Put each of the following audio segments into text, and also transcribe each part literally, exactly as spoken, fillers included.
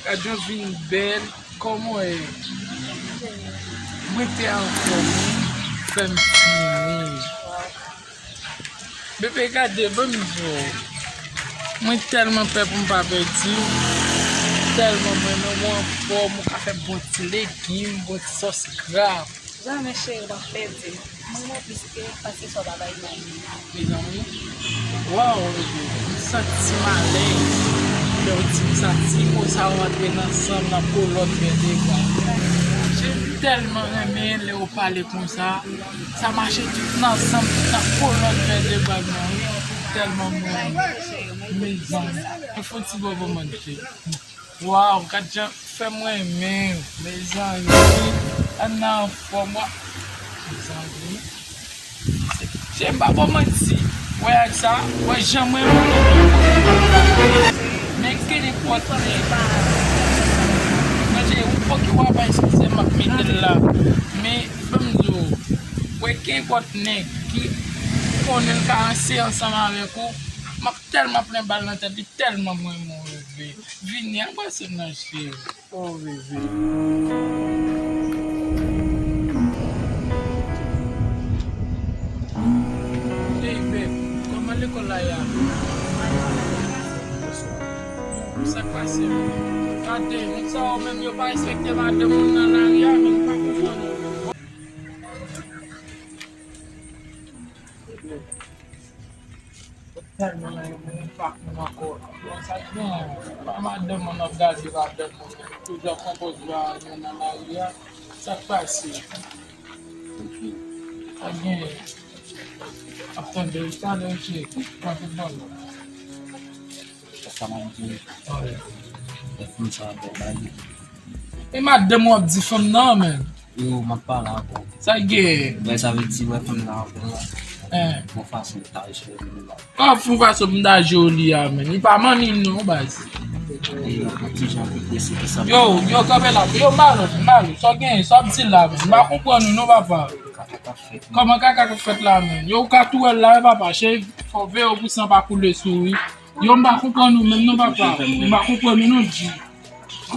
Gad jan w vin bèl, kòman w ye? Mwen te anfòm wi, fè m tini. Bebe, gade, ban m di w. Mwen tèlman pè pou m pa pèdi w. Tèlman mwen menm ou anfòm, ou ka fè bon ti legim, bon ti sòs gra. Zanmi cheri, w ap pèdi. Mwen renmen w plis ke pase sa w pa bay mwen. Mezanmi, waw, bebe, m santi m alèz. Lè w di m sa, ti mo sa w antre nan san m, nan kolòn vètebral. Jem tèlman renmen lè w pale konsa. Sa mache tout nan san m, tout nan kolòn vètebral mwen, wi. Tèlman mwen renmen. Mezanmi, m fè yon ti bò ban mwen, cheri. Waw, gad jan fè m renmen w, mezanmi. Ann nan anfòm, wa. Mezanmi. Cheri, m pa ba w manti. Wè ak sa, wè jan mwen renmen w. Men kenenpòt nèg. Manje, ou fòk ou pa eskize m ap mete l la. Men, ban m di w, wè kenenpòt nèg ki konnen l ka ranse ansanm avèk ou, m ap tèlman pran bal nan tèt li, tèlman mwen renmen w, bebe. Vini, anbrase m nan, cheri. Oh, bebe. Hey, babe, kòman lekòl la ye a? Sa k pase? Gade, moun sa yo menm, yo pa respekte madanm moun nan lari a, men m pa konprann yo. Tèlman renmen m pa konn ankò. Bon, sa k gen? Pa madanm mwen ap gade madanm mwen. Toujou ap konpoze a mwen nan lari a. Sa k pase? Sa k gen? Ap tande w talè, cheri. Pran tout bòn. Sa m ap di w. Wi. Lè fanm sa ap bay. E madanm w ap di fanm nan, men. Yo, m ap pale avè w. Sa k gen? Wè, sa vle di, wè, fanm nan avè w la. Bon fason l ta jere nou la. Kòman fè yon fason pou m ta jere li a, men? Li pa manmi m non, baz. Yo, yo, kanpe la. Yo, Malo, Malo, sa w gen? Sa w ap di la, men? M pa konprann ou non, papa. Kaka k ap fèt, men. Kòman kaka k ap fèt la, men? Yo, ou ka tou wè l la, wi, papa. Cheri, fò w veye w pou san pa koule sou ou, wi. Yo, m pa konprann ou menm non, papa. M pa konprann ou non, G.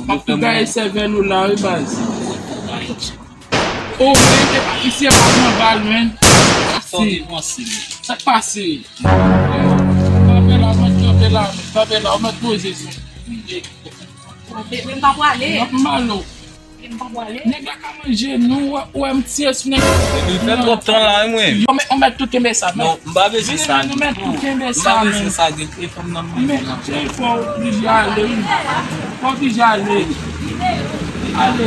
M ap tou gaye sèvèl ou la, wi, baz. O, men, epa, misye pa pran bal, men. Sa k pase? Kanpe la, mèt kanpe la, kanpe la, ou mèt poze sou. Men m pa pwale. Non, Malo. Nèg la ka manje nou, ou wè m tiye sou nèg la. Li fè twòp tan la, wi, mwen. Yo, men, ou mèt tou kenbe sa, men. Non, m pa bezwen sa ditou. M pa bezwen sa ditou. E fanm nan m bezwen. Men, cheri, fò w oblije ale, wi. Fò w oblije ale. Ale.